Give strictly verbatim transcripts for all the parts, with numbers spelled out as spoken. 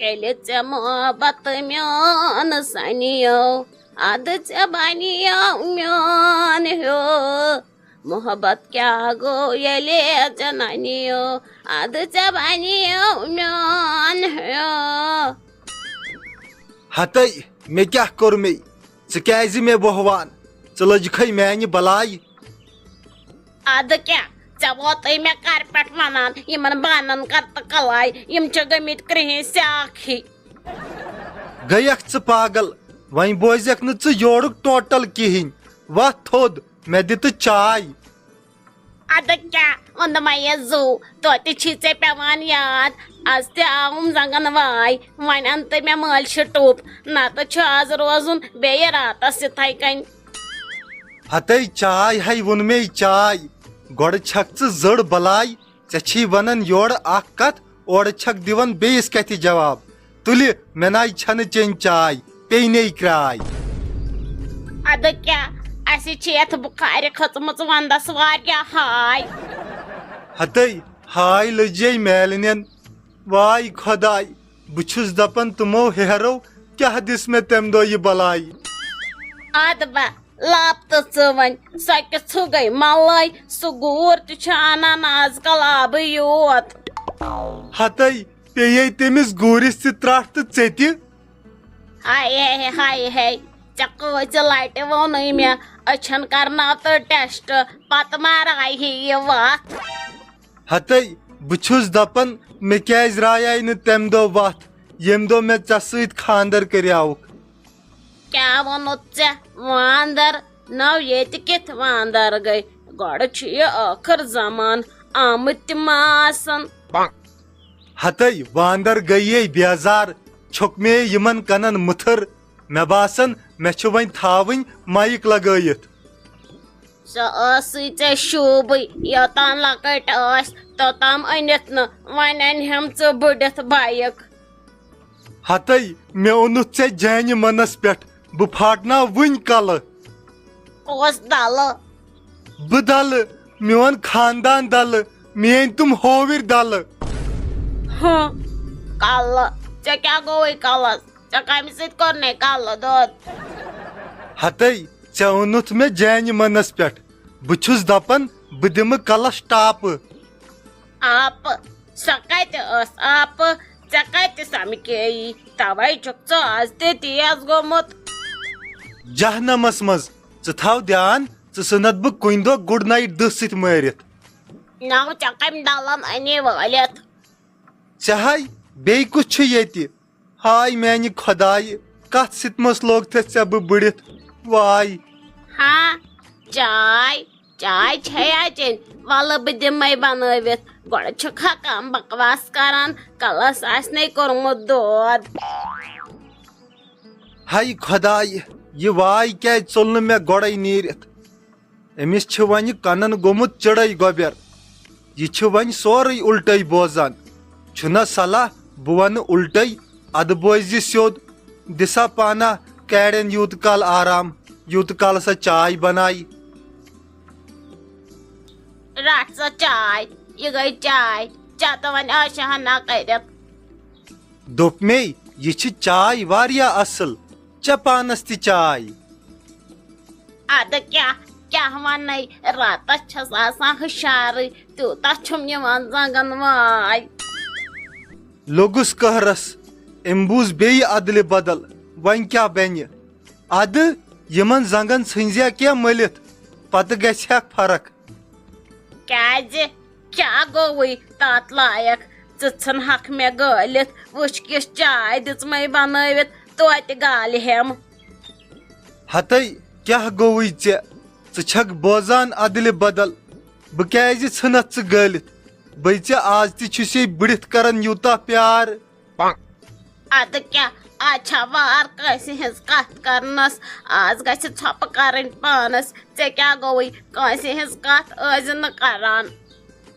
ییٚلہِ ژےٚ محبت میون سنیو، ادٕ ژےٚ بنیو میون ہیوٗ۔ محبت کیٛاہ گوٚو ییٚلہِ ژےٚ ننیو، ادٕ ژےٚ بنیو میون ہیوٗ۔ ہتے، مےٚ کیٛاہ کوٚر مے؟ ژٕ کیٛازِ مےٚ وۄہوان؟ ژٕ لٔجکھے میانہِ بلاے۔ ادٕ کیٛاہ؟ ژےٚ ووتُے مےٚ کرٕ پٮ۪ٹھ ونان، یِمن بانن کر تہٕ کلاے، یِم چھِ گٔمٕتۍ کرٛہِنۍ سیاکھ ہی۔ گٔیکھ ژٕ پاگل؟ وۄنۍ بوزکھ نہٕ ژٕ یورُک ٹوٹل کِہینۍ۔ وۄتھ تھوٚد، مےٚ دِ تہٕ چاے۔ ادٕ کیٛاہ، اوٚنمے یہِ زُو، توتہِ چھی ژےٚ پٮ۪وان یاد۔ از تہِ آوُم زنگن واے، وۄنۍ ان تہٕ مےٚ مٲلۍ شہِ ٹوٚپ، نتہٕ چھُ از روزُن بیٚیہِ راتس یِتھے کٔنۍ۔ ہتے چاے ہے ووٚن مے چاے، گۄڈٕ چھکھ ژٕ زٔڑ بلاے، ژےٚ چھی ونان یورٕ اکھ کتھ، اورٕ چھکھ دِوان بیٚیِس کتھِ جواب۔ تُلہِ، مےٚ ناے چھنہٕ چیٚنۍ چاے، پیٚیہِ نے کراے۔ ادٕ کیٛاہ، اسہِ چھِ یتھ بُخارِ کھٔژمٕژ ونٛدس واریاہ ہاے۔ ہتے، ہاے لٔجے میلنٮ۪ن۔ واے خۄداے، بہٕ چھُس دپان تِمو ہیہرو کیٛاہ دِژ مےٚ تمہِ دۄہ یہِ بلاے۔ ادٕ با، لاپ تہٕ ژٕ وۄنۍ، سۄ کِژھٕ گٔے ملٲے؟ سُہ گوٗر تہِ چھُ انان از کل آبٕے یوت۔ ہتے، پیٚیے تٔمِس گوٗرِس تہِ ترٛٹھ تہٕ ژےٚ تہِ۔ ہاے ہے، ہاے ہے، ژےٚ کۭژِ لٹہِ ووٚنُے مےٚ، أچھن کرناو تہٕ ٹیسٹ، پتہٕ ما راے ہے یہِ وتھ۔ ہتے، بہٕ چھُس دپان، مےٚ کیٛازِ رایاے نہٕ تمہِ دۄہ وتھ، ییٚمہِ دۄہ مےٚ ژےٚ سۭتۍ خاندر کریاوُکھ؟ کیٛاہ ووٚنُتھ ژےٚ؟ واندر؟ نو ییٚتہِ کِتھ واندر گٔے؟ گۄڈٕ چھُ یہِ ٲخٕر زمان، آمٕتۍ تہِ ما آسن۔ ہتے، واندر گٔیے بیزار، چھوٚک مے یِمن کنن مٕتھٕر۔ مےٚ باسان، مےٚ چھِ وۄنۍ تھاوٕنۍ مایِک لگٲیِتھ۔ سۄ ٲسٕے ژےٚ شوٗبٕے، یوٚتام لۄکٕٹۍ ٲسۍ، توٚتام أنِتھ نہٕ، وۄنۍ اَنہِ ہٮ۪م ژٕ بٔڑِتھ بایِک۔ ہتے، مےٚ اوٚنُتھ ژےٚ جانہِ منس پٮ۪ٹھ، بہٕ پھاٹناو وٕنۍ کلہٕ۔ کۄس دلہٕ؟ بہٕ دلہٕ، میون خاندان دلہٕ، میٲنۍ تِم ہووِرۍ دلہٕ۔ ہُم، کلہٕ؟ ژےٚ کیٛاہ گوٚوُے کلس؟ ژےٚ کمہِ سۭتۍ کوٚر نے کلہٕ دود؟ ہتے، ژےٚ اوٚنُتھ مےٚ جانہِ منس پٮ۪ٹھ، بہٕ چھُس دپان بہٕ دِمہٕ کلس ٹاپہٕ۔ آپہٕ؟ سۄ کتہِ ٲس آپہٕ؟ ژےٚ کتہِ سمکھییی؟ توے چھُکھ ژٕ از تہِ تیز گوٚمُت۔ جہنمس منٛز، ژٕ تھاو دیان، ژٕ ژھٕنتھ بہٕ کُنہِ دۄہ گُڈ نایٹ دٔہ سۭتۍ مٲرِتھ۔ نو ژےٚ کمہِ دلن أنی وٲلِتھ؟ ژےٚ ہاے، بیٚیہِ کُس چھُ ییٚتہِ؟ ہاے میانہِ خۄدایہِ، کتھ سِتمس لوگتھس ژےٚ بہٕ بٕڑِتھ؟ واے۔ ہاں، چاے، چاے چھیا چیٚنۍ؟ وَلہٕ بہٕ دِمَے بَنٲوِتھ۔ گۄڈٕ چھُکھا کَم بکواس کران، کَلَس آسہِ نے کوٚرمُت دود۔ ہاے خۄدایہِ، یہِ واے کیازِ ژوٚل نہٕ مےٚ گۄڈَے نیٖرِتھ؟ أمِس چھِ وۄنۍ کَنَن گوٚمُت چِڑَے گۄبٮ۪ر۔ یہِ چھِ وۄنۍ سورُے اُلٹَے بوزان۔ چھُنہ صلاح بہٕ وَنہٕ اُلٹَے، اَدٕ بوزِ سیوٚد۔ دِسا پانہ کیڑٮ۪ن یوٗت کال آرام، یوٗت کال سۄ چاے بنایہِ۔ رٹھ سا چاے، یہِ گٔے چاے، چےٚ تہٕ وۄنۍ عٲشہ ہنا کٔرِتھ۔ دوٚپ مے، یہِ چھِ چاے واریاہ اصل، چےٚ پانس تہِ چاے۔ ادٕ کیٛاہ، کیٛاہ ونے، راتس چھس آسان ہُشارٕے، تیوٗتاہ چھُم یِوان زنگن واے۔ لوٚگُس قہرس، أمۍ بوٗز بیٚیہِ ادلہِ بدل، وۄنۍ کیٛاہ بنہِ؟ ادٕ یِمن زنگن ژھٕنزیا کینٛہہ مٔلِتھ، پتہٕ گژھِ ہا فرق۔ کیٛازِ؟ کیٛاہ گوٚوُے تتھ لایق؟ ژٕ ژھٕنہکھ مےٚ گٲلِتھ، وٕچھ کِژھ چاے دِژمَے بنٲوِتھ، توتہِ گالہِ ہٮ۪م۔ ہتے کیٛاہ گوٚوُے ژےٚ؟ ژٕ چھکھ بوزان ادلہِ بدل، بہٕ کیٛازِ ژھٕنتھ ژٕ گٲلِتھ؟ بٔے ژےٚ آز تہِ چھُسے بٕڑِتھ کران یوٗتاہ پیار۔ ادٕ کیٛاہ، از چھا وار کٲنٛسہِ ہٕنٛز کتھ کرنس؟ از گژھِ ژھۄپہٕ کرٕنۍ پانس۔ ژےٚ کیٛاہ گوٚوُے؟ کٲنٛسہِ ہٕنٛز کتھ ٲسۍ زِ نہٕ کران۔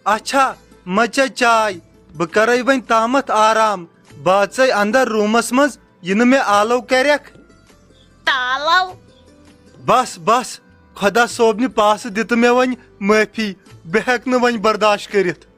اچھا، مہ چےٚ چاے، بہٕ کرے وۄنۍ تامتھ آرام۔ بہٕ اژے اندر روٗمس منٛز، یہِ نہٕ مےٚ آلو کرکھ۔ تالو؟ بس، بس، خۄدا صٲبنہِ پاسہٕ دِ تہٕ مےٚ وۄنۍ معٲفی، بہٕ ہٮ۪کہٕ نہٕ وۄنۍ برداشت کٔرِتھ۔